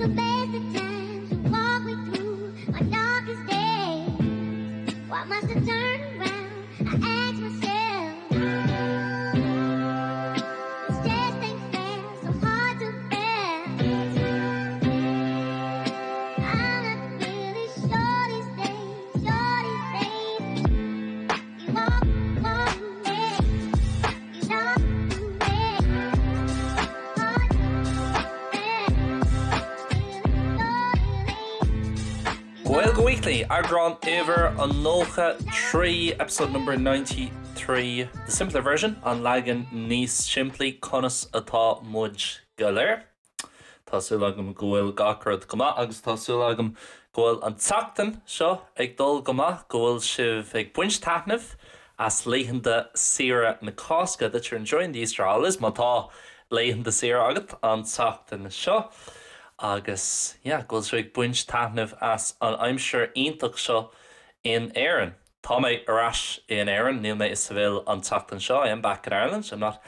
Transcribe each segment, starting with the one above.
the best of times, you walk me through my darkest days. Why must I turn around? I ask myself. This just ain't fair, so hard to bear. I'm not really sure these days, sure these days. You walk, walk me, you know me. Hard to bear. Gaeilge Weekly, eagrán uimhir a 93, episode number 93, the simpler version, an leagan níos simplí, conas atá muid go léir? Tá súil agam go bhfuil gach rud go maith agus tá súil agam go bhfuil an tseachtain seo ag dul go maith, go bhfuil sibh ag baint taitneamh as laethanta saoire na Cásca, that you're enjoying the Easter holidays, má tá laethanta saoire agat an tseachtain seo agus yeah, go bhfuil sibh ag baint taitneamh as an aimsir iontach seo in Éirinn. Tá mé ar ais in Éirinn, níl mé i Seville an tseachtain seo, I am back in Ireland, I'm not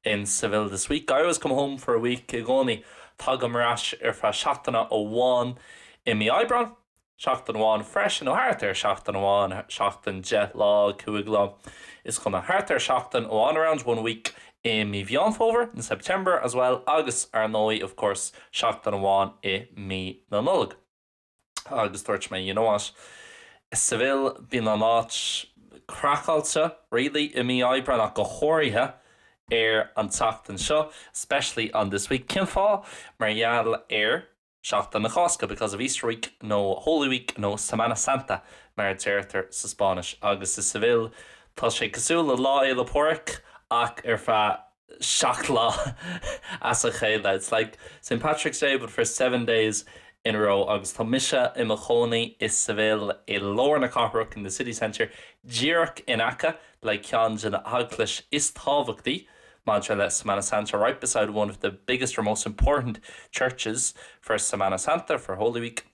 in Seville this week. I always come home for a week, i gcónaí tagaim ar ais ar feadh seachtaine amháin i mí Aibreáin, seachtain amháin freisin, nó thart ar seachtain amháin, seachtain, 10 lá, 5 lá, is cuma, thart ar seachtain amháin, around one week i mí Mheán Fómhair, in September as well, agus ar ndóigh, of course, seachtain amháin i mí na Nollag. agus dúirt mé, you know what, i Seville bíonn an áit craiceáilte really i mí Aibreáin ach go háirithe ar an tseachtain seo, especially on this week. Cén fáth? Mar gheall ar Seachtain na Cásca, because of Easter week nó Holy Week nó Semana Santa mar a deirtear sa Spáinnis. Agus i Seville tá sé cosúil le Lá Fhéile Pádraig ach ar feadh 7 lá as a chéile. It's like St Patrick's Day but for 7 days in a row agus tá mise i mo chónaí i Seville i lár na cathrach, in the city centre, díreach in aice le ceann de na heaglais is tábhachtaí maidir le Semana Santa, right beside one of the biggest or most important churches for Semana Santa, for Holy Week.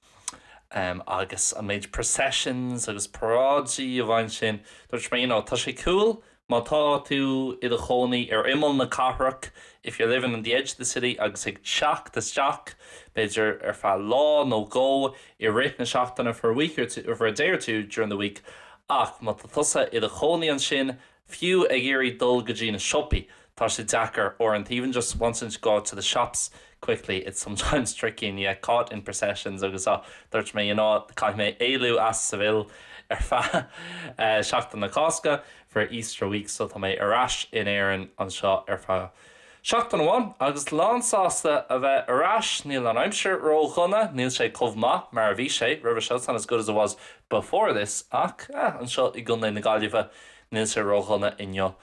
Agus an méid processions agus paráidí a bhain sin, dúirt mé, you know, tá sé cool Má tá tú i do chónaí ar imeall na cathrach, if you're living on the edge of the city, agus ag teacht isteach, b'fhéidir ar feadh lá nó dhó i rith na seachtaine, for a week or two, or for a day or two during the week, ach má tá tusa i do chónaí ansin, fiú ag iarraidh dul go dtí na siopaí, tá sé deacair uaireanta, even just wanting to go to the shops quickly, it's sometimes tricky and you get caught in processions agus ah, dúirt mé, you know, caithfidh mé éalú as Seville ar feadh seachtain na Cásca. for Easter week so tá mé ar ais in Éirinn anseo ar feadh seachtain amháin agus lán sásta a bheith ar ais. Níl an aimsir ró-dhona, níl sé chomh maith mar a bhí sé roimhe seo, it's not as good as it was before this ach eh anseo i gContae na Gaillimhe níl sé ró-dhona inniu,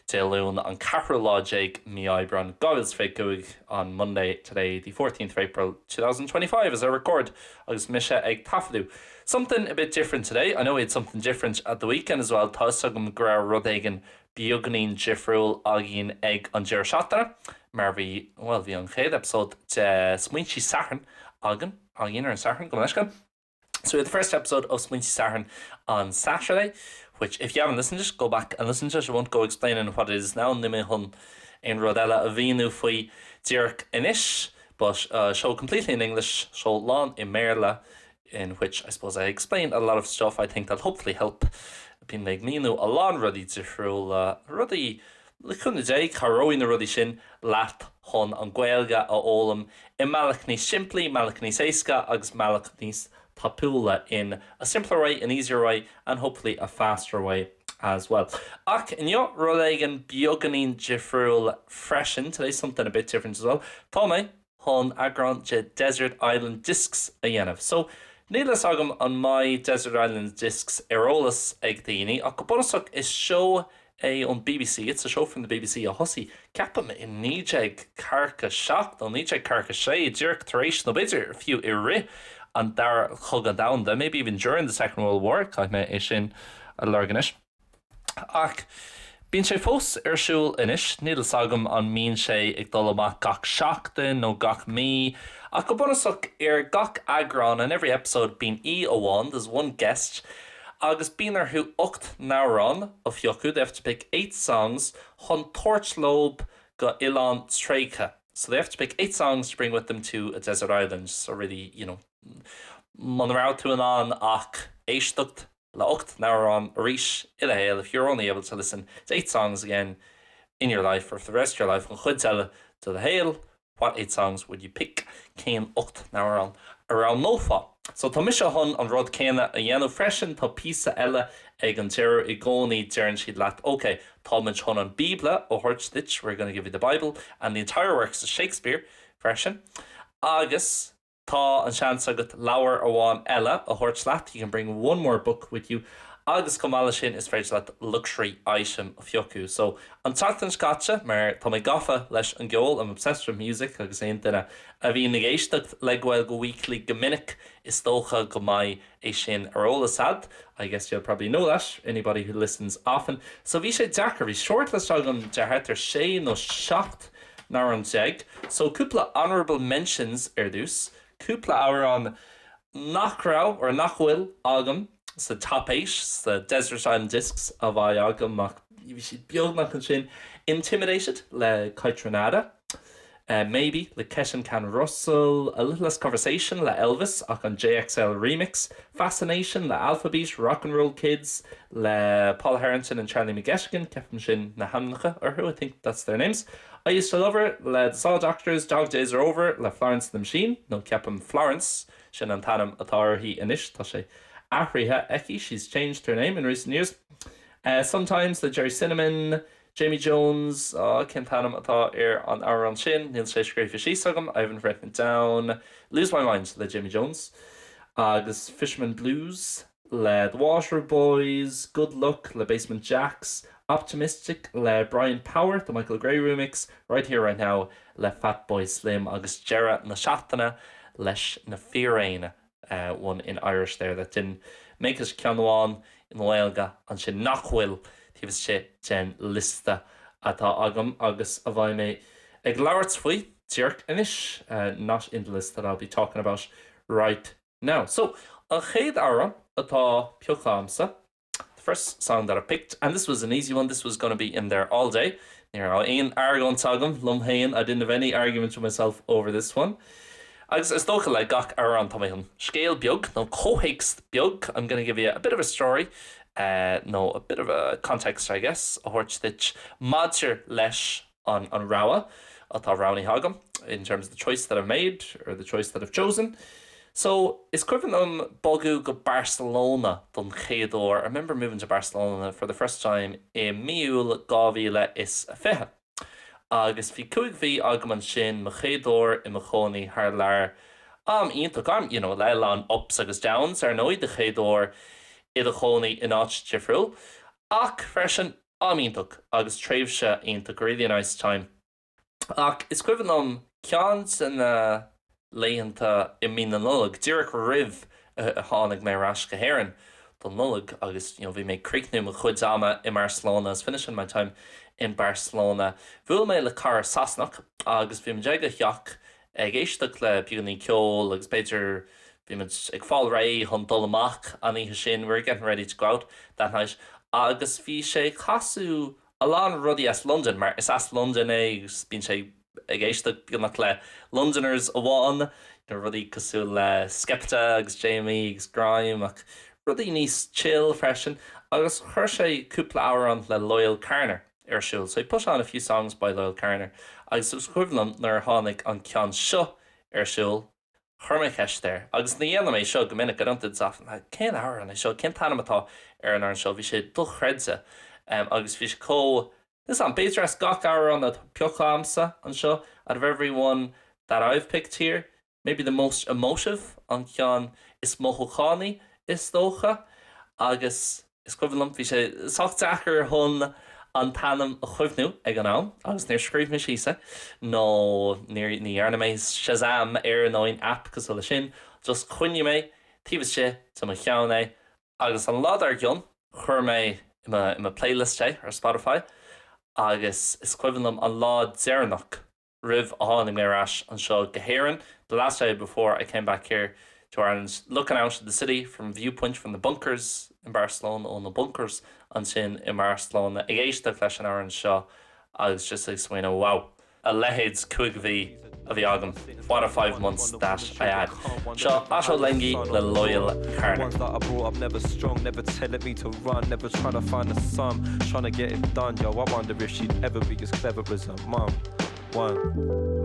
Dé Luain an ceathrú lá déag mí Aibreán 2025 on Monday today the 14th of April 2025 as I record agus mise ag taifeadadh. Something a bit different today, I know we had something different at the weekend as well, tá 'fhios agam go raibh rud éigin beagainín difriúil againn ag an deireadh seachtaine mar bhí, bhuel, bhí an chéad episode de Smaointe Sathairn againn, againn ar an Satharn, gabh mo leithscéal. So we had the first episode of Smaointe Sathairn on Saturday, which if you haven't listened to it, go back and listen to it, I won't go explaining what it is now, níl mé chun aon rud eile a mhíniú faoi díreach anois, but uh, show completely in English, show lán i mBéarla, in which I suppose I explain a lot of stuff I think that'll hopefully help bím ag míniú a lán rudaí difriúla, rudaí le cúnamh Dé, cabhróidh na rudaí sin leat chun an Ghaeilge a fhoghlaim i mbealach níos simplí, mbealach níos éasca agus mbealach níos tapúla in a simpler way, an easier way and hopefully a faster way as well. Ach inniu rud éigin beagáinín difriúil freisin, today's something a bit different as well, tá mé chun eagrán de Desert Island Discs a dhéanamh. So, níl fhios agam an mbeidh Desert Island Discs ar eolas ag daoine, ach go bunúsach is seó é ón bbc, it's a show from the bbc, a thosaigh, ceapaim, i 1947 nó 1946, díreach tar éis, nó b'fhéidir fiú i rith an Dara Cogadh Domhanda, maybe even during the Second World War, caithfidh mé é sin a lorg anois. Ach bíonn sé fós ar siúl anois, níl fhios agam an mbíonn sé ag dul amach gach seachtain nó gach mí, ach go bunúsach ar gach eagrán, in every episode, bíonn aoi amháin, there's one guest, agus bíonn orthu 8 n-amhrán a phiocadh, they have to pick 8 songs, chun tabhairt leo go oileán tréigthe. So they have to pick 8 songs to bring with them to a desert island, so really, you know, muna raibh tú in ann ach éisteacht le 8 n-amhrán arís i do shaol, if you're only able to listen to 8 songs again in your life or for the rest of your life, an chuid eile de do shaol, What 8 songs would you pick? Cén 8 n-amhrán a roghnófá? So tá mise chun an rud céanna a dhéanamh freisin, tá píosa eile ag an deireadh i gcónaí, deireann siad leat ok, táimid chun an Bíobla a thabhairt duit, we're gonna give you the Bible and the entire works of Shakespeare freisin, agus tá an seans agat leabhar amháin eile a thabhairt leat, you can bring one more book with you, agus chomh maith leis sin is féidir leat luxury item a phiocadh. So an tseachtain seo caite, mar tá mé gafa leis an gceol, I'm obsessed with music agus aon duine a bhíonn ag éisteacht le Gaeilge Weekly go minic is dócha go mbeidh é sin ar eolas a'd, I guess you'll probably know that, anybody who listens often. So bhí sé deacair, bhí shortlist agam de thart ar sé nó 17 n-amhrán. So cúpla honourable mentions ar dtús, cúpla amhrán nach raibh, or nach bhfuil, agam sa top 8, sa Desert Island Discs a bheidh agam ach bhí siad beagnach ansin, Intimidated le Kaytranada, Maybe le Ketian Russell, A Little Less Conversation le Elvis ach an JXL remix, Fascination le Alphabeat, Rock and Roll Kids le Paul Harrington and Charlie McGettigan, ceapaim sin na hainmneacha orthu, I think that's their names, I Used to Love Her le The Saw Doctors, Dog Days Are Over le Florence and the Machine, nó ceapaim Florence, sin an t-ainm atá uirthi anois, tá sé athraithe aici, she's changed her name in recent years, Sometimes le Gerry Cinnamon, Jamie Jones, Á, cén t-ainm atá ar an amhrán sin? Níl sé scríofa síos agam, I haven't written it down. Lose My Mind le Jamie Jones agus Fisherman Blues le The Waterboys, Good Luck le Basement Jaxx, Optimistic le Brian Power, The Michael Gray Remix, Right Here Right Now le Fatboy Slim agus deireadh na seachtaine leis na Fíréin. one in Irish there that didn't make it ceann amháin i nGaeilge ansin nach bhfuil taobh istigh den liosta atá agam agus a bheidh mé ag labhairt faoi díreach anois not in the list that I'll be talking about right now. So, an chéad amhrán atá pioctha agamsa The first song that I picked, and this was an easy one, this was gonna be in there all day, ní raibh aon argóint agam liom féin, I didn't have any argument with myself over this one. Agus is dócha le gach amhrán tá mé chun scéal beag nó comhthéacs beag, I'm gonna give you a bit of a story, nó a bit of a context I guess, a thabhairt duit maidir leis an an rogha atá roghnaithe agam, in terms of the choice that I've made or the choice that I've chosen. So, is cuimhin liom bogadh go Barcelona don chéad uair, I remember moving to Barcelona for the first time i mí Iúil 2020. Agus bhí cúig mhí agam ansin, mo chéad uair i mo chónaí thar lear. Am iontach, am, you know, le a lán ups agus downs, ar ndóigh, do chéad uair i do chónaí in áit difriúil. Ach freisin, Am iontach agus tréimhse iontach, a really nice time. Ach is cuimhin liom ceann de na laethanta i mí na Nollag, díreach roimh a tháinig mé ar ais go hÉirinn don Nollaig agus you know bhí mé ag críochnú mo chuid ama i mBarcelona, I was finishing my time in Barcelona, bhuail mé le cara Sasanach agus bhí muid ag a theach ag éisteacht le beagáinín ceoil agus b'fhéidir bhí muid ag fáil réidh chun dul amach an oíche sin, we were getting ready to go out that night, agus bhí sé ag casadh a lán rudaí as Londain mar is as Londain é agus bíonn sé ag éisteacht beagnach le Londoners amháin, you know rudaí cosúil le Skepta agus JME agus Grime ach rudaí níos chill freisin agus chuir sé cúpla amhrán le Loyle Carner. ar siúl. So he put on a few songs by Loyle Carner agus is cuimhin liom nuair a tháinig an ceann seo ar siúl, chuir mé ceist air, agus ní dhéanaim é seo go minic, I don't do this often, cén amhrán é seo, cén t-ainm atá ar an amhrán seo, bhí sé dochreidte agus bhí sé chomh, níl 's a'm, b'fhéidir as gach amhrán atá pioctha a'msa anseo, out of every one that I've picked here, maybe the most emotive, an ceann is mothúchánaí is dócha, agus is cuimhin liom, bhí sé sách deacair chun an t-ainm a chuimhniú ag an am agus níor scríobh mé síos é nó níor ní dhearna mé Shazam air nó aon app cosúil leis sin, just choinnigh mé taobh istigh de mo cheann é agus an lá dár gcionn chuir mé i mo i mo playlist é ar Spotify agus is cuimhin liom an lá deireanach roimh a tháinig mé ar ais anseo go hÉirinn, the last day before I came back here to Ireland, looking out at the city from viewpoint from the bunkers in Barcelona, ó na bunkers ansin i mBarcelona, ag éisteacht leis an amhrán seo agus just ag smaoineamh wow! A leithéid 5 mhí a bhí agam, what a 5 months that I had. Seo Ash Ottolenghi le Loyle Carner.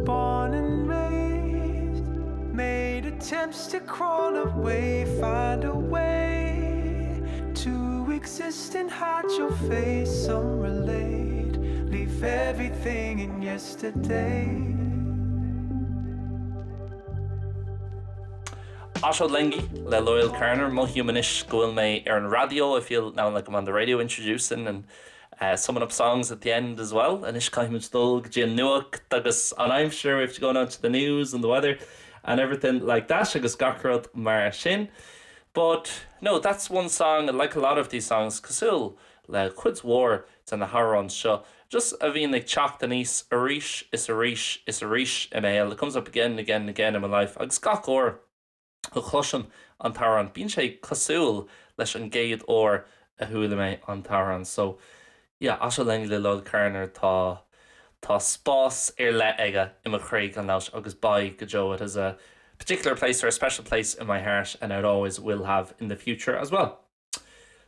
Born and raised, made attempts to crawl away, find a way to exist and hide your face. Some relate, leave everything in yesterday. Ash Ottolenghi le Loyle Carner, Mothaím anois go bhfuil mé ar an raidió, I feel now like I'm on the radio introducing and summing up songs at the end as well. Anois caithfimid dul go dtí an nuacht agus an aimsir, we have to go now to the news and the weather and everything like that agus gach rud mar sin. But no, that's one song, like a lot of these songs, cosúil le cuid mhór de na hamhráin seo, just a bhíonn ag teacht aníos arís is arís is arís i mo shaol, it comes up again and again and again in my life agus gach uair a chloisim an t-amhrán, bíonn sé cosúil leis an gcéad uair a chuala mé an t-amhrán. So, yeah, Ash Ottolenghi le Loyle Carner, tá, tá spás ar leith aige i mo chroí gan dabht agus beidh go deo. It has a particular place or a special place in my heart and it always will have in the future as well.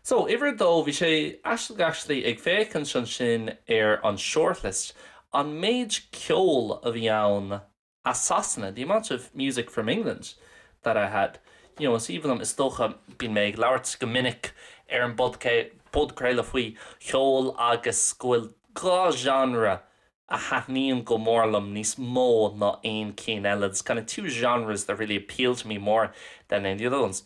So, uimhir a dó, bhí sé aisteach actually ag féachaint ansin ar an shortlist, an méid ceoil a bhí ann as Sasana, the amount of music from England that I had, you know, is aoibhinn liom, is dócha, bíonn mé ag labhairt go minic ar an bpodchraoladh faoi cheol agus go bhfuil dhá genre a thaitníonn go mór liom níos mó ná aon cinn eile, there's kind of two genres that really appeal to me more than any other ones.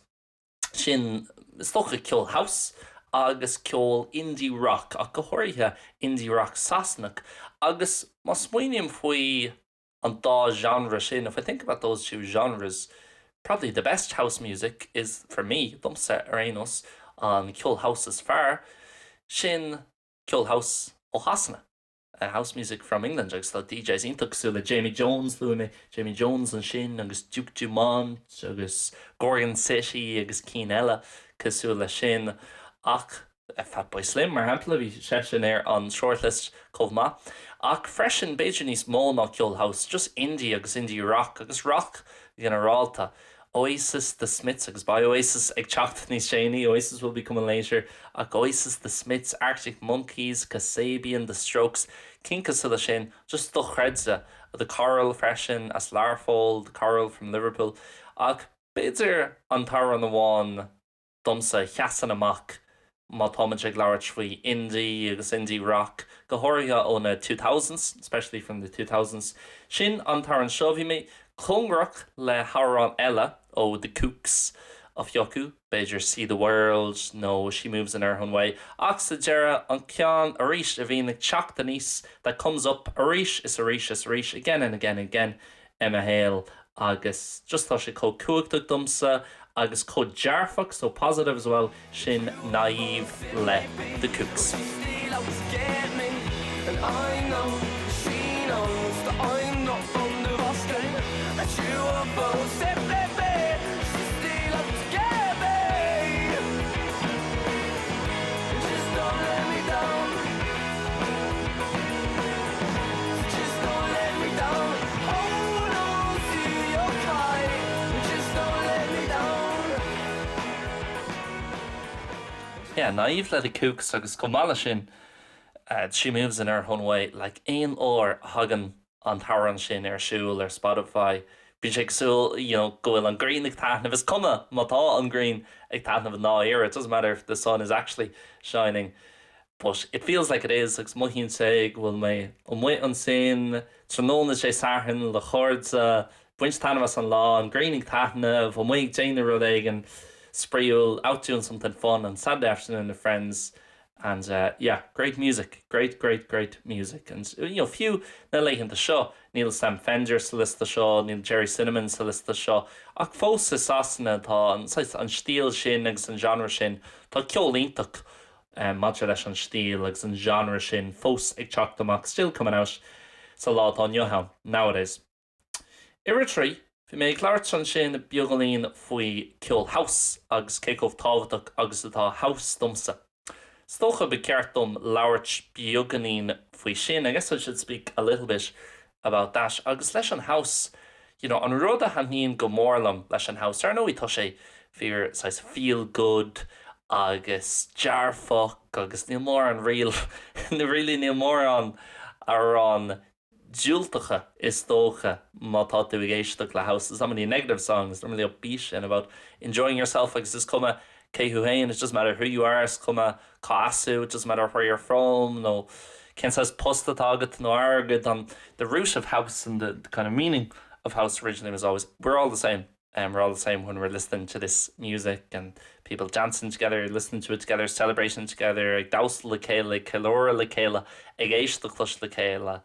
Sin, is dócha, ceol house agus ceol indie rock, ach go háirithe indie rock Sasanach, agus má smaoiním faoi an dá genre sin, if I think about those two genres, probably the best house music is, for me, domsa ar aon nós, an ceol house is fearr, sin ceol house ó Shasana, house music from England agus tá DJs iontach cosúil le Jamie Jones, luaigh mé Jamie Jones ansin agus Duke Dumont agus Gorgon City agus cinn eile cosúil leis sin ach Fatboy Slim, mar shampla, bhí seisean ar an shortlist chomh maith. Ach freisin, b'fhéidir níos mó ná ceol house, just indie agus indie rock agus rock ginearálta. Oasis, The Smiths agus beidh Oasis ag teacht níos déanaí, Oasis will be coming later, ach Oasis, The Smiths, Arctic Monkeys, Kasabian, The Strokes, cinn cosúil leis sin, just dochreidte. The Coral freisin, as Learpholl, The Coral from Liverpool. Ach b'fhéidir an t-amhrán amháin domsa a sheasann amach má táimid ag labhairt faoi indie agus indie rock, go háirithe ó na two thousands, especially from the two thousands. Sin an t-amhrán seo. Bhí mé cóngarach le hamhrán eile ó The Kooks a phiocadh, b'fhéidir See the World nó She Moves in Her Own Way, ach sa deireadh, an ceann arís a bhíonn ag teacht aníos, that comes up arís is arís is arís, again and again and again, i mo shaol agus just tá sé chomh cumhachtach domsa agus chomh dearfach, so positive as well, sin Naive le The Kooks. Yeah, Naive le The Kooks agus chomh maith leis sin She Moves In Her Own Way, like aon uair a thagann an t-amhrán sin ar siúl ar Spotify bíonn sé cosúil you know go bhfuil an ghrian ag taitneamh, is cuma má tá an ghrian ag taitneamh i ndáiríre, it doesn't matter if the sun is actually shining. But it feels like it is agus mothaíonn sé go bhfuil mé amuigh ansin tráthnóna Dé Sathairn le cairde, baint taitneamh as an lá, an ghrian ag taitneamh, amuigh ag déanamh rud éigin spraíúil, out doing something fun on Saturday afternoon with friends and yeah, great music, great, great, great music and you know fiú na laethanta seo níl Sam Fender sa liosta seo, níl Gerry Cinnamon sa liosta seo ach fós i Sasana tá an saghas an stíl sin agus an genre sin, tá ceol iontach maidir leis an stíl agus an genre sin fós ag teacht amach, still coming out, sa lá atá inniu ann, nowadays. Uimhir a 3, bhí mé ag labhairt ansin beagáinín faoi ceol house agus cé chomh tábhachtach agus atá house domsa. Is dócha ba cheart dom labhairt beagáinín faoi sin, I guess I should speak a little bit. about that. Agus leis an house, you know, an rud a thaitníonn go mór liom leis an house, ar ndóigh tá sé fíor saghas feel good agus dearfach agus níl mórán real, really níl mórán amhrán diúltacha is dócha má tá tú ag éisteacht le house. There's not many negative songs, normally upbeat and about enjoying yourself agus is cuma cé thú féin, it doesn't matter who you are, is cuma cá as thú, it doesn't matter where you're from nó cén saghas post atá agat nó airgead, an the root of house and the kind of meaning of house originally was always we're all the same. Um, we're all the same when we're listening to this music and people dancing together, listening to it together, celebrating together, ag damhsa le chéile, ag ceiliúradh le chéile, ag éisteacht leis le chéile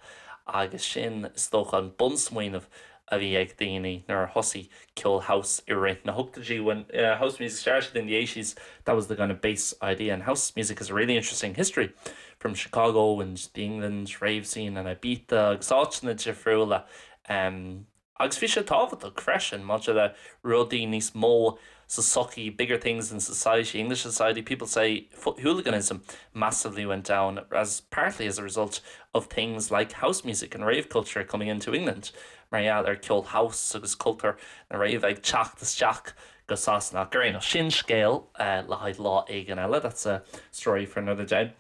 agus sin is dócha an bunsmaoineamh a bhí ag daoine nuair a thosaigh ceol house i rith na hochtóidí when uh, house music started in the 80s that was the kind of base idea and house music is a really interesting history from Chicago and the England rave scene and Ibiza agus áiteanna difriúla um, Agus bhí sé tábhachtach freisin maidir le rudaí níos mó sa sochaí, bigger things in society, English society, people say hooliganism massively went down as partly as a result of things like house music and rave culture coming into England mar gheall ar ceol house agus cultúr na rave ag teacht isteach go Sasana. Ach ar aon nós, sin scéal le haghaidh lá éigin eile, that's a story for another day.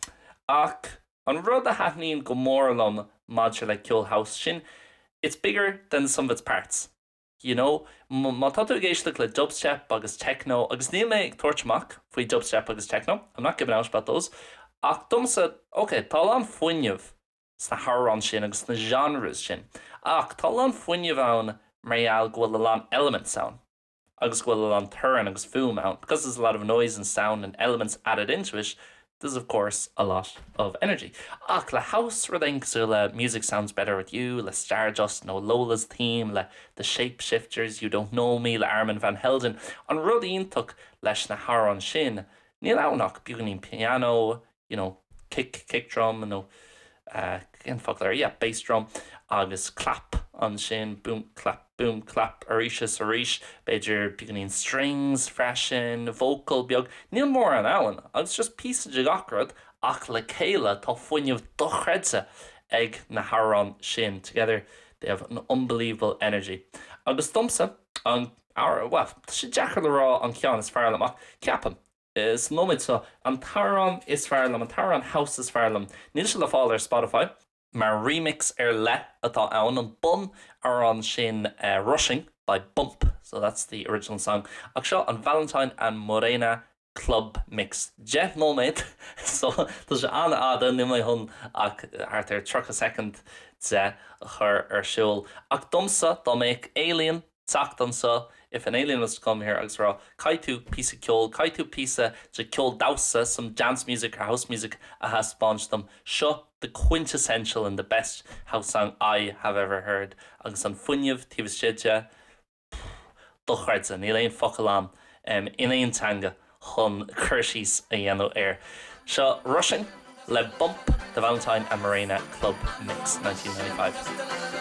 Ach An rud a thaitníonn go mór liom maidir le ceol house, sin it's bigger than the sum of its parts. You know? Má tá tú ag éisteacht le dubstep agus techno, agus níl mé ag tabhairt amach faoi dubstep agus techno, I'm not giving out about those, ach domsa, ok, tá a lán fuinneamh sna hamhráin sin agus sna genres sin, ach tá a lán fuinneamh ann mar gheall go bhfuil a lán elements ann. agus go bhfuil a lán torann agus fuaim ann, because there's a lot of noise and sound and elements added into it, there's of course a lot of energy. Ach le house rud éigin cosúil le Music Sounds Better With You le Stardust nó Lola's Theme le The Shapeshifters, You Don't Know Me le Armand Van Helden, an rud iontach leis na hamhráin sin, níl ann ach beagáinín piano, you know, kick, kick drum nó cén focal air, yeah, bass drum agus clap ansin, boom, clap, boom, clap arís is arís, b'fhéidir beagáinín strings freisin, vocal beag, níl mórán ann agus just píosa de gach rud ach le chéile tá fuinneamh dochreidte ag na hamhráin sin, together they have an unbelievable energy. Agus domsa, an, bhuel, tá sé deacair le rá an ceann is fearr liom ach ceapaim, Sa nóiméad seo, an t-amhrán is fearr liom, an t-amhrán house is fearr liom, níl sé le fáil ar Spotify, mar remix ar leith atá ann, an bun-amhrán sin Rushing by Bump, so that's the original song, ach seo an Valentine and Morena Club Mix, 10 nóiméad, so tá sé an-fhada, níl mé chun ach thart ar 30 soicind de a chur ar siúl, ach domsa, dá mbeadh alien teacht anseo if an alien was to come here agus rá caithfidh tú píosa ceoil, caithfidh tú píosa de ceol damhsa, some dance music or house music a thaispeáint dom, seo the quintessential and the best house song I have ever heard agus an fuinneamh taobh istigh de, pfff, dochreidte, níl aon focal a'm in aon teanga chun cur síos a dhéanamh air. Seo Rushing le Bump, The Valentine and Morena Club Mix 1995.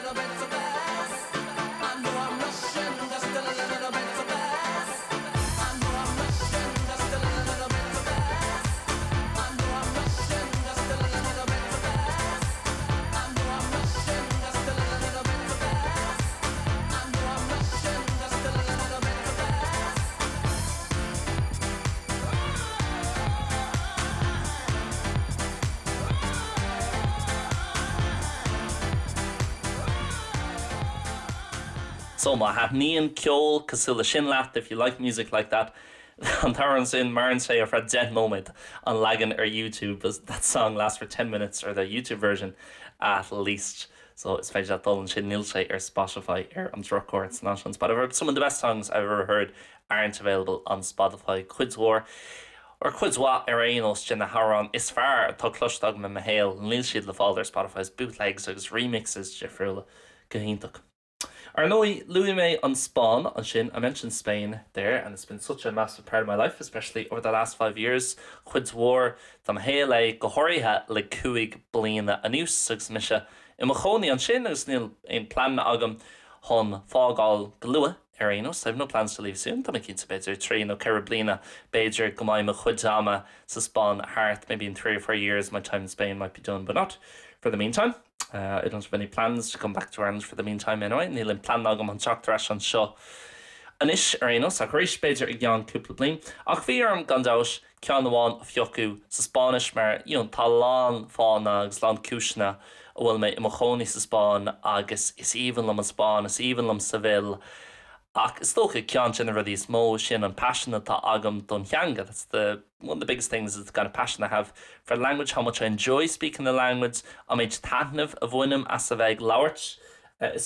So má thaitníonn ceol cosúil le sin leat, if you like music like that, an t-amhrán sin, maireann sé ar feadh 10 nóiméad, an leagan ar YouTube, that song lasts for 10 minutes, or the YouTube version at least. So is féidir leat dul ansin, níl sé ar Spotify ar an drochuair, it's not on Spotify, but some of the best songs I've ever heard aren't available on Spotify. Cuid mhór, or cuid mhaith ar aon nós, de na hamhráin is fearr atá cloiste agam i mo shaol, níl siad le fáil ar Spotify, is bootlegs agus remixes difriúla. Go hiontach. Ar ndóigh, luaigh mé an Spáinn ansin, I mentioned Spain there, and it's been such a massive part of my life, especially over the last five years, cuid mhór de mo shaol é, go háirithe le cúig bliana anuas agus mise i mo chónaí ansin agus níl aon pleananna agam chun fágáil go luath ar aon nós, I have no plans to leave soon, tá mé cinnte b'fhéidir trí nó ceithre bliana b'fhéidir go mbeidh mo chuid ama sa Spáinn thart, maybe in three or four years my time in Spain might be done, but not for the meantime. I don't have any plans to come back to Ireland for the meantime anyway, níl aon plean agam chun teacht ar ais anseo anois ar aon nós, ach arís b'fhéidir i gceann cúpla bliain. Ach bhí orm, gan dabht, ceann amháin a phiocadh sa Spáinnis mar you know tá a lán fáthanna agus a lán cúiseanna a bhfuil mé i mo chónaí sa Spáinn agus is aoibhinn liom an Spáinn, is aoibhinn liom Seville ach is dócha ceann de na rudaí is mó sin an paisean atá agam don theanga, that's the one of the biggest things is the kind of passion I have for the language, how much I enjoy speaking the language, an méid taitnimh a bhainim as a bheith ag labhairt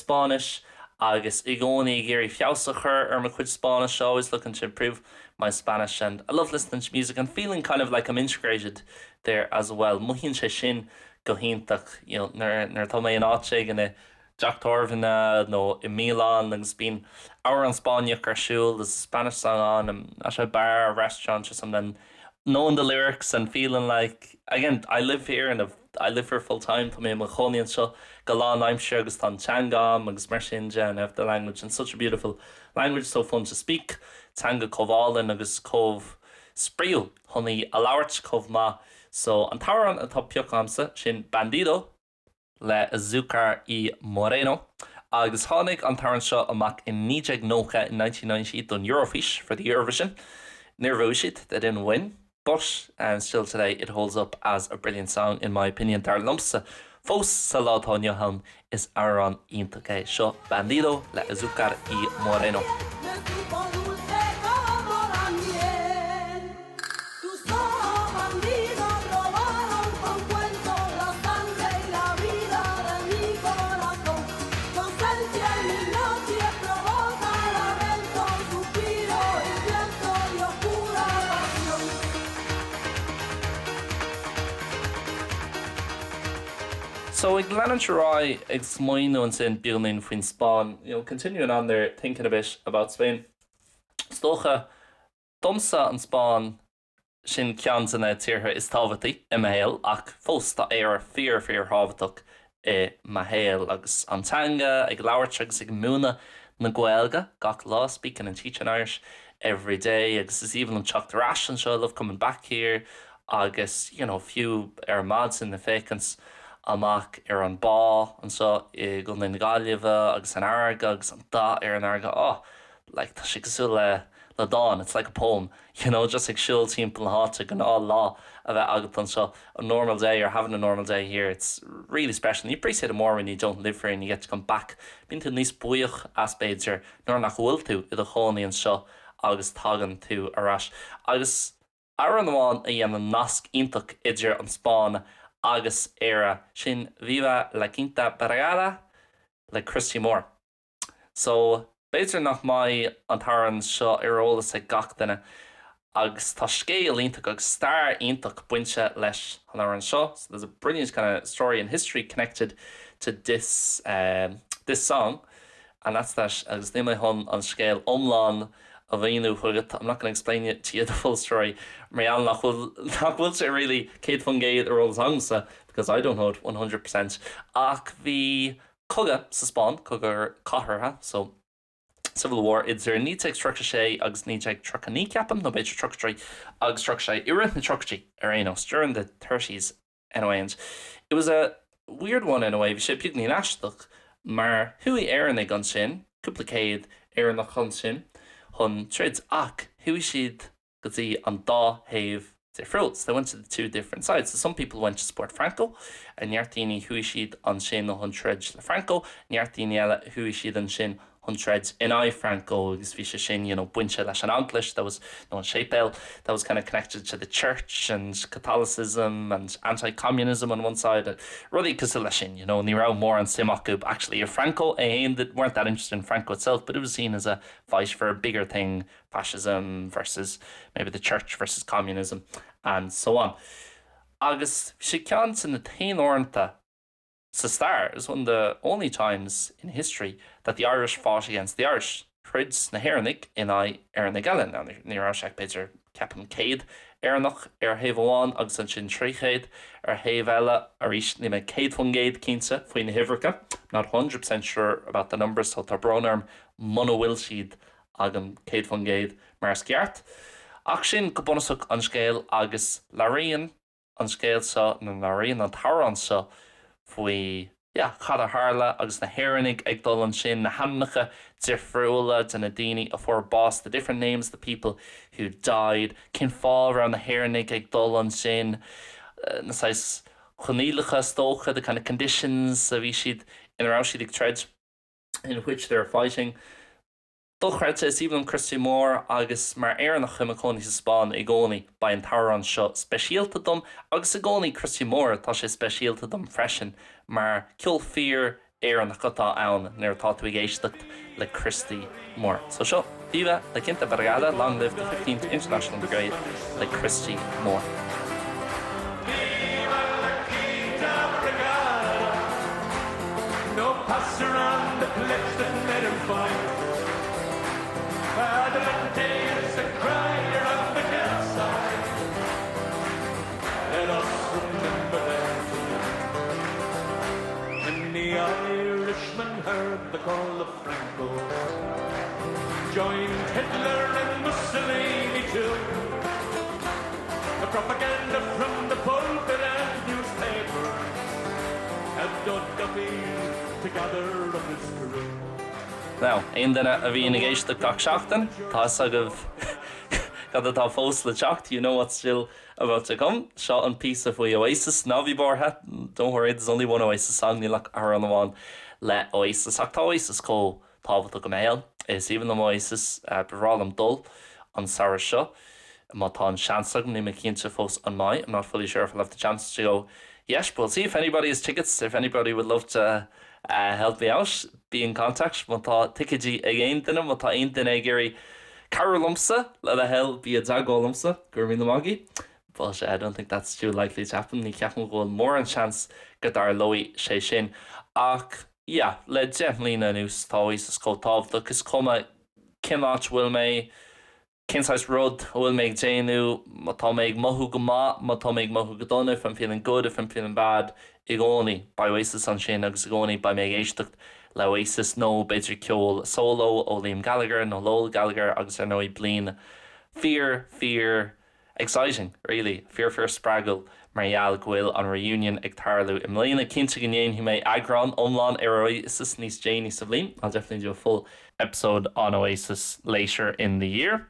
Spáinnis agus i gcónaí ag iarraidh feabhas a chur ar mo chuid Spáinnise, always looking to improve my Spanish and I love listening to music and feeling kind of like I'm integrated there as well. Mothaíonn sé sin go hiontach, you know, nuair nuair atá mé in áit éigin i dteach tábhairne nó i mbialann agus bíonn amhrán Spáinneach ar siúl, there's a Spanish song on, I'm at a bar or restaurant or something, knowing the lyrics and feeling like, again, I live here and I've I live here full time, tá mé i mo chónaí anseo go lánaimseartha agus tá an teanga agam agus mar sin de and I have the language and such a beautiful language, so fun to speak, teanga chomh álainn agus chomh spraíúil chun í a labhairt chomh maith. So an t-amhrán atá pioctha agamsa sin Bandido le Azúcar y Moreno agus tháinig an t-amhrán seo amach in 1990, in 1990 don Eurofís, for the Eurovision. Níor bhuaigh siad, they didn't win. But, and still today, it holds up as a brilliant song in my opinion. Dar liomsa, fós sa lá atá inniu ann, is amhrán iontach é seo, Bandido le Azúcar y Moreno. So ag leanúint ar aghaidh ag smaoineamh ansin beagáinín faoin Spáinn, you know, continuing on there thinking a bit about Spain, is dócha domsa an Spáinn sin ceann de na tíortha is tábhachtaí i mo shaol ach fós tá Éire fíor fíor thábhachtach i mo shaol agus an teanga, ag labhairt agus ag múineadh na Gaeilge gach lá, speaking and teaching Irish every day agus is aoibhinn liom teacht ar ais anseo, I love coming back here agus you know fiú ar maidin ag féachaint amach ar an bá anseo i gContae na Gaillimhe agus an fharraige agus an dath ar an fharraige, oh like tá sé cosúil le le dán, it's like a poem. you know, just ag siúl timpeall na háite, gnáthlá a bheith agat anseo, a normal day or having a normal day here, it's really special and you appreciate it more when you don't live here and you get to come back. Bíonn tú níos buíoch as b'fhéidir nuair nach bhfuil tú i do chónaí anseo agus tagann tú ar ais. Agus amhrán amháin a dhéanann nasc iontach idir an Spáinn agus Éire, sin Viva la Quinta Brigada le Christy Moore. So, b'fhéidir nach mbeidh an t-amhrán seo ar eolas ag gach duine agus tá scéal iontach agus stair iontach bainte leis an amhrán seo, so there's a brilliant kind of story and history connected to this this song and that's that agus níl mé chun an scéal iomlán a mhíniú chugat, I'm not going to explain it to you the full story mar gheall nach bhfuil nach bhfuil sé really 100% ar eolas agamsa because I don't know it 100% ach bhí Cogadh sa Spáinn, cogadh cathartha, so civil war, idir 1936 agus 1939, ceapaim, nó b'fhéidir 33 agus 36, i rith na tríochaidí ar aon nós, during the thirties anyway, and it was a weird one in a way, bhí sé beagnín aisteach, mar chuaigh Éireannaigh ansin, cúpla céad Éireannach ansin chun troid, ach chuaigh siad go dtí an dá thaobh difriúil. So they went to the two different sides. So some people went to support Franco, neart daoine chuaigh siad ansin chun troid le Franco, neart daoine eile chuaigh siad ansin chun troid in aghaidh Franco agus bhí sé sin you know bainte leis an eaglais that was nó an séipéal that was kind of connected to the church and Catholicism and anti-communism on one side rudaí cosúil leis sin you know ní raibh mórán suim acu actually i Franco é féin they weren't that interested in Franco itself but it was seen as a fight for a bigger thing fascism versus maybe the church versus communism and so on. Agus bhí sé ceann de na t-aon uaireanta sa stair, it was one of the only times in history that the Irish fought against the Irish. Throid na hÉireannaigh in aghaidh Éireannaigh eile. Now ní raibh sé ach b'fhéidir, ceapaim, 100 Éireannach ar thaobh amháin agus ansin 300 ar thaobh eile. Arís, níl mé 100% cinnte faoi na huimhreacha, not 100% sure about the numbers, so tá brón orm muna bhfuil siad agam 100% mar is ceart. Ach sin go bunúsach an scéal agus labhraíonn an scéal seo, nó labhraíonn an t-amhrán seo faoi. Yeah, cad a tharla agus na hÉireannaigh ag dul ansin, na hainmneacha difriúla de na daoine a fuair bás, the different names of the people who died, cén fáth a raibh na hÉireannaigh ag dul ansin, na saghas coinníollacha is dócha, the kind of conditions a bhí siad, ina raibh siad ag troid, in which they were fighting. Dochreidte, is aoibhinn liom Christy Moore agus mar Éireannach i mo cónaí sa Spáinn i gcónaí beidh an t-amhrán seo speisialta dom agus i gcónaí Christy Moore tá sé speisialta dom freisin mar ceol fíor Éireannach atá ann nuair atá tú ag éisteacht le Christy Moore. So seo Viva la Quinta Brigada, Long Live the Fifteenth International Brigade le Christy Moore. Viva la Quinta Brigada No pasarán the pledge that made 'em fight Adelante is the cry on the hillside Let us remember them tonight Many Irishmen heard the call of Franco Joined Hitler and Mussolini too The propaganda from the pulpit and newspaper Helped O'Duffy to gather up his crew. Now, aon duine a bhíonn ag éisteacht gach seachtain, tá fhios agaibh cad atá fós le teacht, you know what's still about to come. Seo an píosa faoi Oasis, ná bí buartha, don't worry, there's only one Oasis song, níl ach amhrán amháin le Oasis, ach tá Oasis chomh tábhachtach i mo shaol. Is aoibhinn liom Oasis, ba bhreá liom dul an samhradh seo má tá an seans agam, níl mé cinnte fós an mbeidh, I'm not fully sure if I'll have the chance to go yet, but we'll see if anybody has tickets, if anybody would love to help me out, be in contact má tá ticéidí ag aon duine, má tá aon duine ag iarraidh cabhrú liomsa, le do thoil, bí i dteagmháil liomsa, go raibh míle maith agaibh. But I don't think that's too likely to happen, ní cheapaim go bhfuil mórán seans go dtarlóidh sé sin. Ach. Yeah, le 10 mbliana anuas tá Oasis chomh tábhachtach, is cuma cén áit a bhfuil mé, cén saghas rud a bhfuil mé ag déanamh, má tá mé ag mothú go maith, má tá mé ag mothú go dona, if I'm feeling good, if I'm feeling bad, i gcónaí beidh Oasis ansin agus i gcónaí beidh mé ag éisteacht le Oasis nó b'fhéidir ceol solo ó Liam Gallagher nó Noel Gallagher agus ar ndóigh bliain fíor, fíor Exciting, really. Fíor fíor spreagúil mar gheall go bhfuil an reunion ag tarlú i mbliana. Cinnte go ndéanfaidh mé eagrán iomlán ar Oasis níos déanaí sa bhliain. I'll definitely do a full episode on Oasis later in the year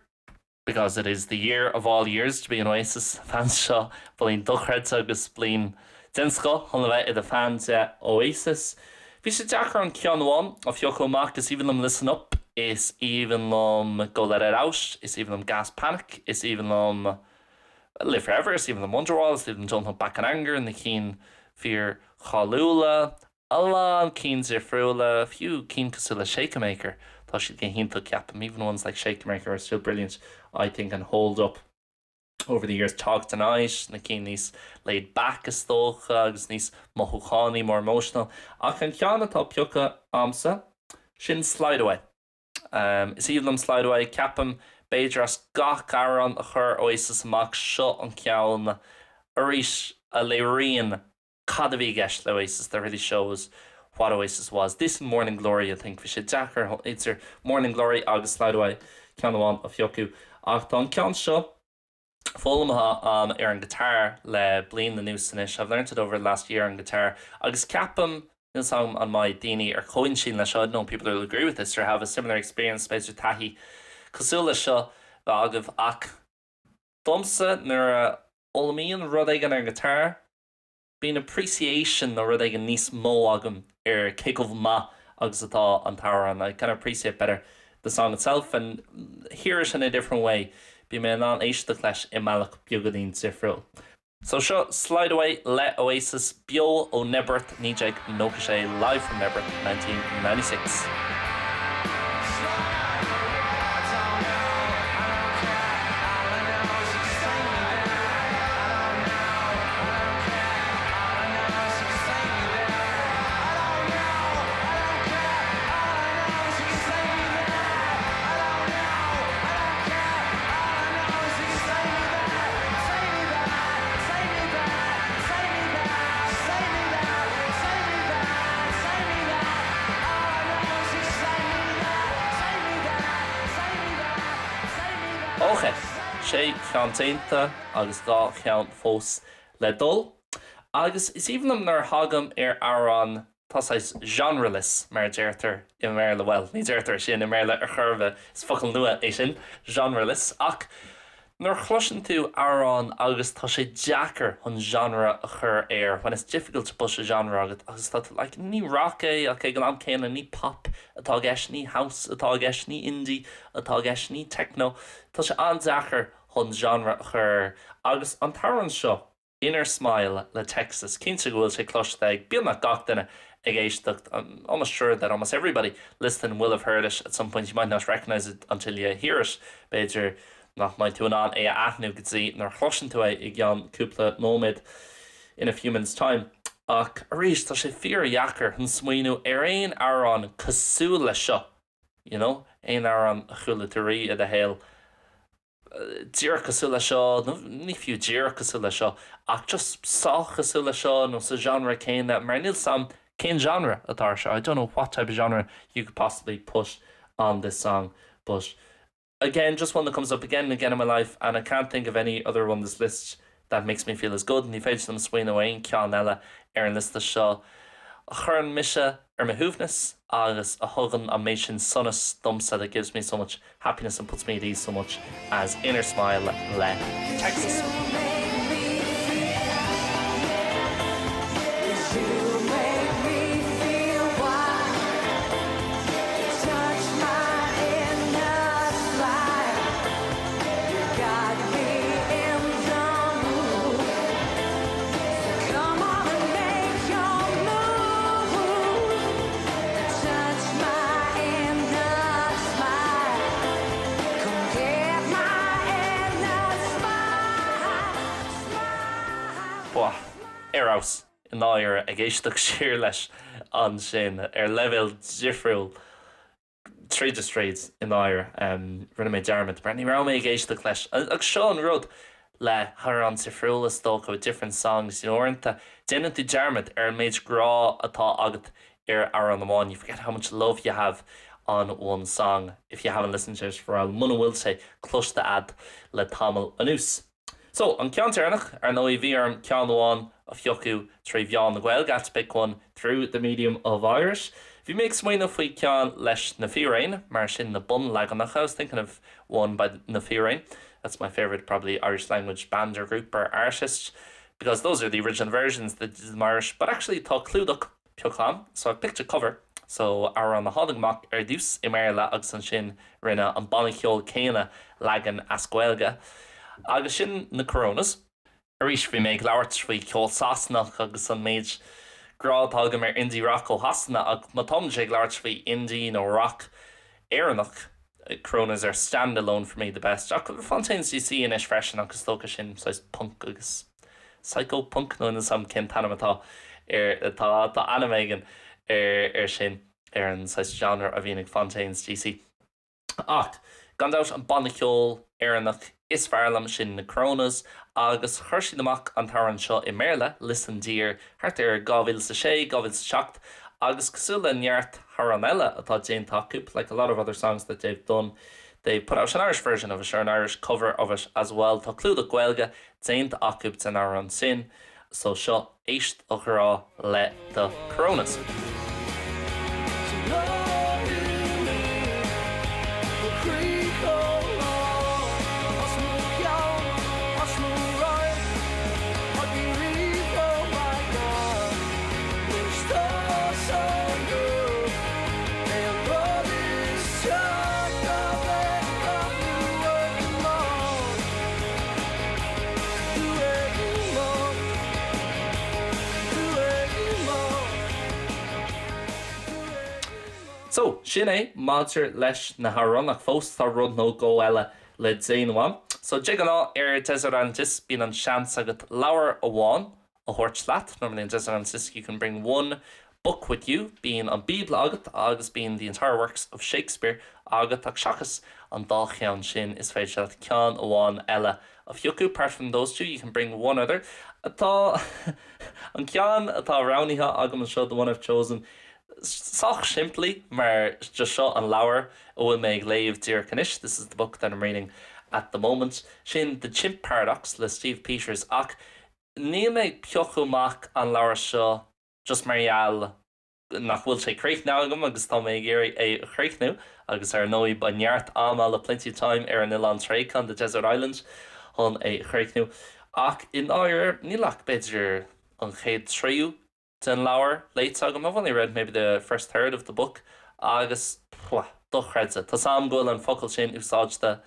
because it is the year of all years to be an Oasis fan. Seo bliain dochreidte agus bliain den scoth chun a bheith i do fan de Oasis. Bhí sé deacair an ceann amháin a phiocadh amach, is aoibhinn liom Listen Up, is aoibhinn liom Go Let It Out, is aoibhinn liom Gas Panic, is aoibhinn liom Live Forever, is aoibhinn liom Wonderwall, is aoibhinn liom Don't Look Back in Anger, na cinn fíor cháiliúla, a lán cinn difriúla, fiú cinn cosúil le Shaker Maker, tá siad go hiontach ceapaim, even ones like Shake Maker are still brilliant I think and hold up. Over the Years, Talk Tonight, na cinn níos laid back is dócha agus níos mothúchánaí, more emotional. Ach an ceann atá pioctha a'msa, sin Slide Away. Is aoibhinn liom Slide Away, ceapaim b'fhéidir as gach amhrán a chuir Oasis amach, seo an ceann arís a léiríonn cad a bhí i gceist le Oasis, that really shows what Oasis was. This and Morning Glory, I think. Bhí sé deacair idir Morning Glory agus Slide Away ceann amháin a phiocadh. Ach tá an ceann seo foghlamtha a'm ar an guitar le bliain anuas anois, I've learnt it over the last year on guitar, agus ceapaim, níl 's a'm an mbeidh daoine ar chomhintinn leis seo, I don't know if people will agree with this or have a similar experience, b'fhéidir taithí cosúil leis seo bheith agaibh, ach domsa nuair a fhoghlaimím rud éigin ar an guitar, Bíonn appreciation nó rud éigin níos mó agam ar cé chomh maith agus atá an t-amhrán, I kind of appreciate better the song itself and hear it in a different way, bíonn mé in ann éisteacht leis i mbealach beagáinín difriúil. So seo Slide Away le Oasis, beo ó Knebworth 1996, live from Knebworth 1996. Ok, sé cheann déanta agus dhá cheann fós le dul. Agus is aoibhinn liom nuair a thagaim ar amhrán. Tá saghas genreless, mar a deirtear i mBéarla, bhuel, ní deirtear sin i mBéarla ar chor ar bith, is focal nua é sin, genreless, ach nuair a chloiseann tú amhrán agus tá sé deacair chun genre a chur air, when it's difficult to put a genre agat agus tá tú like, ní rock é ach ag an am céanna ní pop atá i gceist, ní house atá i gceist, ní indie atá i gceist, ní techno, tá sé an-deacair chun genre a chur air agus an t-amhrán seo, Inner Smile le Texas. Cinnte go bhfuil sé cloiste ag beagnach gach duine ag éisteacht, I'm almost sure that almost everybody listening will have heard it at some point, you might not recognise it until you hear it, b'fhéidir nach mbeidh tú in ann é a aithniú go dtí nuair a chloiseann tú é i gceann cúpla nóiméad, in a few minutes time. Ach arís, tá sé fíordheacair chun smaoineamh ar aon amhrán cosúil leis seo, you know, aon amhrán a chuala tú riamh i do shaol. díreach cosúil leis seo, nó ní fiú díreach cosúil leis seo, ach just sách cosúil leis seo nó sa genre céanna, mar níl 's a'm cén genre atá ar seo, I don't know what type of genre you could possibly put on this song, but again, just one that comes up again and again in my life and I can't think of any other one this list that makes me feel as good, ní féidir liom smaoineamh ar aon cheann eile ar an liosta seo a chuireann mise ar mo shuaimhneas agus a thugann an méid sin sonas domsa that gives me so much happiness and puts me at ease so much as Inner Smile le Texas. Ar fheabhas i ndáiríre ag éisteacht siar leis ansin ar leibhéal difriúil. Tríd is tríd, i ndáiríre, rinne mé dearmad mar ní raibh mé ag éisteacht leis. Agus seo an rud le hamhráin difriúla, is dócha, with different songs, you know, uaireanta déanann tú dearmad ar an méid grá atá agat ar amhrán amháin, you forget how much love you have on one song if you haven't listened to it for a while, muna bhfuil sé cloiste a'd le tamall anuas. So, an ceann deireanach, ar ndóigh, bhí orm ceann amháin a phiocadh trí mheán na Gaeilge, I had to pick one through the medium of Irish. Bhí mé ag smaoineamh faoi cheann leis Na Fíréin, mar sin na bunleaganacha, I was thinking of one by Na Fíréin, that's my favourite probably Irish language band or group or artist, because those are the original versions, the Irish, but actually tá clúdach pioctha a'm, so I've picked a cover, so amhrán a tháinig amach ar dtús i mBéarla agus ansin rinne an banna ceoil céanna leagan as Gaeilge, agus sin na Coronas. Arís, bhí mé ag labhairt faoi cheol Sasanach agus an méid grá atá agam ar indie rock ó Shasana ach má táimid ag labhairt faoi indie nó rock Éireannach, Coronas are stand alone for me the best. Ach Fontaines DC anois freisin ach is dócha sin saghas punk agus psycho punk nó níl 's a'm cén t-ainm atá ar tá tá ainm éigin ar ar sin ar an saghas genre a bhíonn ag Fontaines DC. Ach gan dabht an banna ceoil Éireannach is fearr liom sin na Coronas agus chuir siad amach an t-amhrán seo i mBéarla, Listen Dear, thart ar 2006, 2007 agus cosúil le neart amhrán eile atá déanta acu, like a lot of other songs that they've done, they put out an Irish version of it or an Irish cover of it as well. Tá clúdach Gaeilge déanta acu den amhrán sin, so seo Éist a Ghrá le The Coronas. So, sin é maidir leis na hamhráin, ach fós tá rud nó dhó eile le déanamh ann. So, de ghnáth ar Desert Island Discs bíonn an seans agat leabhar amháin a thabhairt leat, normally on Desert Island Discs you can bring one book with you, bíonn an Bíobla agat agus bíonn the entire works of Shakespeare agat ach seachas an dá cheann sin is féidir leat ceann amháin eile a phiocadh, apart from those two you can bring one other. Tá an ceann atá roghnaithe agam anseo, the one I've chosen, sách simplí mar just seo an leabhar a bhfuil mé ag léamh díreach anois, this is the book that I'm reading at the moment, sin The Chimp Paradox le Steve Peters ach níl mé ag piocadh amach an leabhar seo just mar gheall. nach bhfuil sé críochnaithe agam agus tá mé ag iarraidh é a chríochnú agus ar ndóigh beidh neart ama I'll have plenty of time ar an oileán tréigthe on the desert island chun é a chríochnú. Ach i ndáiríre níl ach b'fhéidir an chéad tríú den leabhar léite agam, I've only read maybe the first third of the book agus pfft, dochreidte. Tá 's a'm go bhfuil an focal sin úsáidte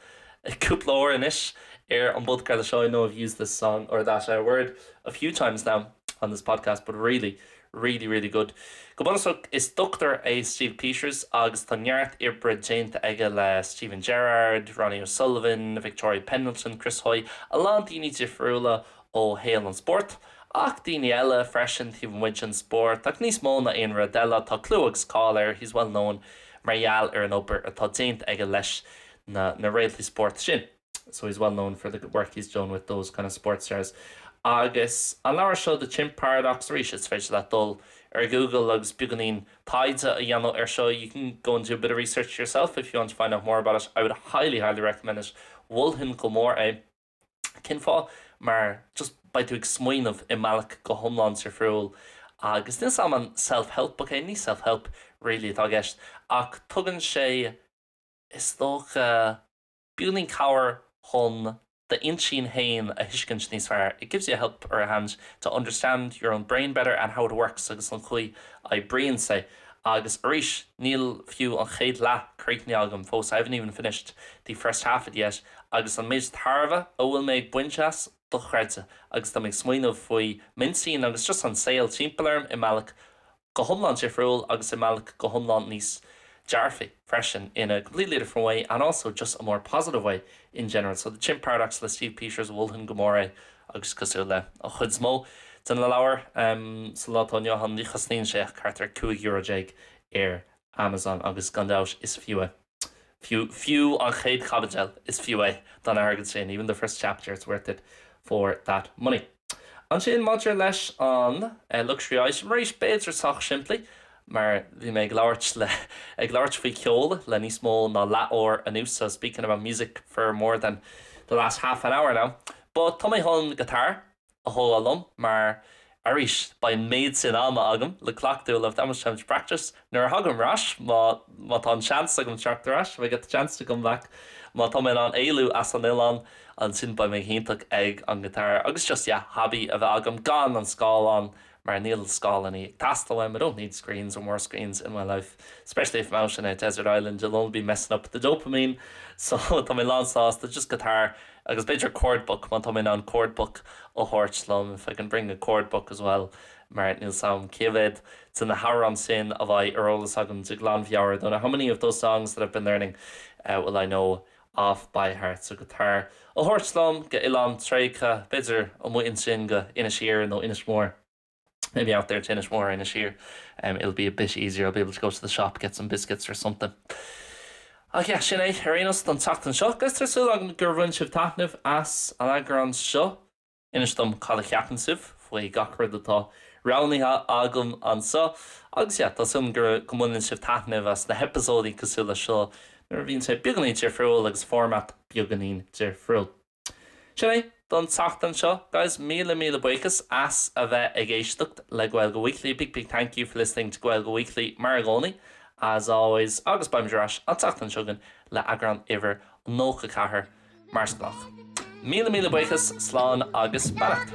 cúpla uair anois ar an bpodchraoladh seo, I know I've used this song or that word a few times now on this podcast but really, really, really good. Go bunúsach is dochtúir é Steve Peters agus tá neart oibre déanta aige le Steven Gerrard, Ronnie O'Sullivan, Victoria Pendleton, Chris Hoy, a lán daoine difriúla ó shaol an spóirt, ach daoine eile freisin taobh amuigh den spórt, ach níos mó ná aon rud eile, tá clú agus cáil air, he's well known, mar gheall ar an obair atá déanta aige leis na na réaltaí spóirt sin. So he's well known for the work he's done with those kind of sports stars. Agus an leabhar seo The Chimp Paradox, arís, is féidir leat dul ar Google agus beagáinín taighde a dhéanamh ar seo, you can go and do a bit of research yourself if you want to find out more about it, I would highly, highly recommend it, mholfainn go mór é. Cén fáth? Mar just beidh tú ag smaoineamh i mbealach go hiomlán difriúil agus níl 's a'm an self-help book é, ní self-help really atá i gceist ach tugann sé is dócha beagáinín cabhair chun d'intinn féin a thuiscint níos fearr, it gives you a help or a hand to understand your own brain better and how it works agus an chaoi a oibríonn sé. Agus arís, níl fiú an chéad leath críochnaithe agam fós, I haven't even finished the first half it yet, agus an méid tairbhe a bhfuil mé ag baint as, dochreidte, agus tá mé ag smaoineamh faoi m'intinn agus just an saol timpeall orm i mbealach go hiomlán difriúil agus i mbealach go hiomlán níos dearfaí freisin, in a completely different way and also just a more positive way in general. So The Chimp Paradox le Steve Peters, mholfainn go mór é agus cosúil le an chuid is mó de na leabhair sa lá atá inniu ann, ní chosnaíonn sé ach thart ar 15 euro ar Amazon agus gan dabht is fiú é. Fiú, fiú an chéad chaibidil, is fiú é don airgead sin, even the first chapter, it's worth it for that money. Ansin, maidir leis an luxury item, arís, b'fhéidir sách simplí, mar bhí mé ag labhairt le, ag labhairt faoi cheol le níos mó ná leathuair anuas, so speaking about music for more than the last half an hour now. But tá mé chun guitar a thógáil liom mar, arís, beidh an méid sin ama agam le cleachtadh, I'll have that much time to practice, nuair a thagaim ar ais, má, má tá an seans agam teacht ar ais, if I get the chance to come back, má tá mé in ann éalú as an oileán, ansin beidh mé go hiontach ag an guitar agus just, yeah, hobby a bheith agam gan an scáileán mar níl scáileáin ag teastáil uaim, I don't need screens or more screens in my life, especially if I'm out in a desert island, it'll only be messing up the dopamine, so tá mé lán sásta just guitar agus b'fhéidir chord book má tá mé in ann chord book a thabhairt liom, if I can bring a chord book as well mar níl 's a'm cé mhéad de na hamhráin sin a bheidh ar eolas agam de ghlanmheabhair, I don't know how many of those songs that I've been learning will I know off by heart so guitar a thabhairt liom go oileán tréigthe, b'fhéidir amuigh ansin go Inis Oírr nó Inis Mór, maybe out there to Inis Mór or Inis Oírr, it'll be a bit easier, I'll be able to go to the shop, get some biscuits or something. Ach yeah, sin é ar aon nós don tseachtain seo. Guys, tá súil agam gur bhain sibh taitneamh as an eagrán seo. Inis dom cad a cheapann sibh faoi gach rud atá roghnaithe agam anseo. Agus yeah, tá súil agam go mbaineann sibh taitneamh as na heipeasóidí cosúil le seo nuair a bhíonn sé beagáinín difriúil agus format beagáinín difriúil. Sin é don tseachtain seo, guys. Míle míle buíochas as a bheith ag éisteacht le Gaeilge Weekly. Big big thank you for listening to Gaeilge Weekly mar i gcónaí, as always, agus beimid ar ais an tseachtain seo chugainn le eagrán uimhir 94. Mar is gnách. Míle míle buíochas, slán agus beannacht.